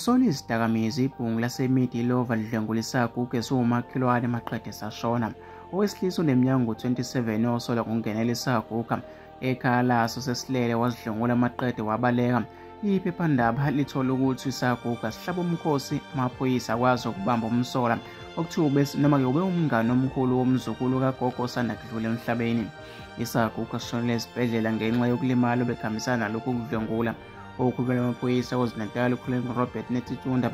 Usola izidakamizwa ibhungu laseMidilova lidlwengula isaguga esiwumakhelwane maqede sashona. Owesilisa oneminyaka engu-27 osola ngokungenela isaguga ekhaya laso sesilele wasidlwengula maqede wabaleka. Iphephandaba lithola ukuthi isaguga sihlaba umkhosi, amaphoyisa akwazi ukubamba umsola okuthiwa noma-ke ube umngani omkhulu womzukulu kagogo osanda kudlula emhlabeni. Isaguga sishonele esibhedlela ngenxa yokulimala obekuhambisana nalokhu kudlwengula. Okhulumela amaphoyisa KwaZulu-Natal uColonel Robert Netshiunda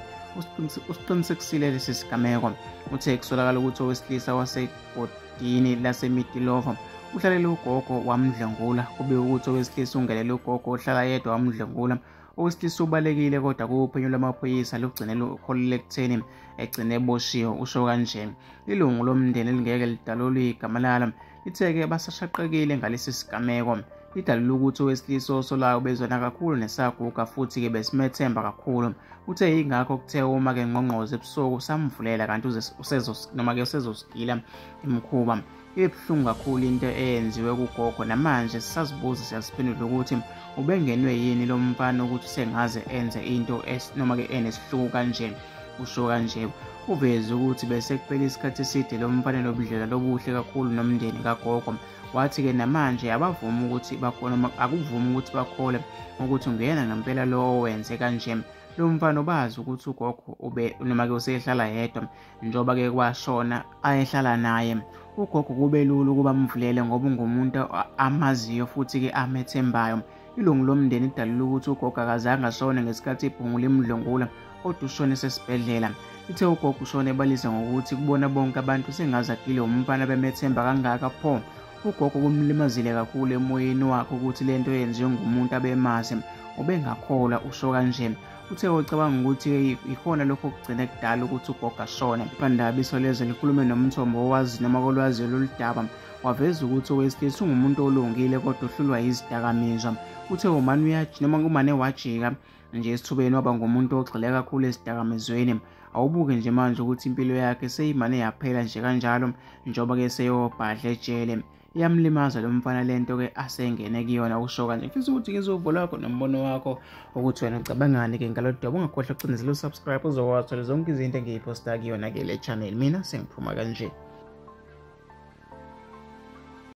usiqinisekisile lesi sigameko. Uthe kusolakala ukuthi owesilisa wasegodini laseMidilova uhlalele ugogo wamdlwengula. Kubikwa ukuthi owesilisa ungenele ugogo ohlala yedwa wamdlwengula. Owesilisa ubalekile kodwa kuphenyo lwamaphoyisa lugcine lukholele ekutheni egcine eboshiwe, usho kanje. Ilungu lomndeni elingeke lidalulwe igama lalo lithe-ke basashaqekile ngalesi sigameko. Lidalula ukuthi owesilisa osolayo bezwana kakhulu nesaguga futhi-ke besimethemba kakhulu. Uthe yingakho kuthe uma-ke ngqongqoze ebusuku samvulela kanti noma-ke usezosigila imikhuba. Ibuhlungu kakhulu into eyenziwe kugogo, namanje sisazibuza siyaziphendula ukuthi ubengenwe yini lo mfana ukuthi sengaze enze into noma-ke enesihluku kanje, usho kanje. Uveze ukuthi bese kuphela isikhathi eside lo mfana nobudlelwano obuhle kakhulu nomndeni kagogo. Wathi-ke namanje abavumi ukuthi akuvumi ukuthi bakhole ukuthi nguyena ngempela lo owenze kanje. Lo mfana ubazi ukuthi ugogo ube noma-ke usehlala yedwa njengoba-ke kwashona ayehlala naye. Ugogo kube lula ukuba amvulele ngoba ungumuntu amaziyo futhi-ke amethembayo. Ilungu lomndeni lidalula ukuthi ugogo akazange ashone ngesikhathi ibhungu limdlwengula, kodwa ushone esesibhedlela. Lithe ugogo ushone ebalisa ngokuthi kubona bonke abantu sengaze agile umfana bemethemba kangaka pho. Ugogo kumlimazile kakhulu emoyeni wakhe ukuthi lento yenziwe ngumuntu abemazi, ubengakholwa, usho kanje. Uthe ucabanga ukuthi ikhona lokho okugcina kudala ukuthi ugogo ashone. Iphephandaba Isolezwe likhulume nomthombo owazi noma kolwazi lolu daba, waveza ukuthi owesilisa ungumuntu olungile kodwa uhlulwa yizidakamizwa. Uthe umane noma umane wajika nje esithubeni waba ngumuntu ogxile kakhulu ezidakamizweni. Awubuke nje manje ukuthi impilo yakhe seyimane yaphela nje kanjalo njengoba-ke seyobhadla ejele. Iyamlimaza lo mfana lento-ke asengene kuyona, usho kanje. Ngifisa ukuthi ngizwe uvo lwakho nombono wakho ukuthi wena ucabangani-ke ngalolu daba. Ungakhohlwa ukucindezela u-subscribe uzokwazi zonke izinto engiyiphosta kuyona-ke le channel. Mina sengiphuma kanje.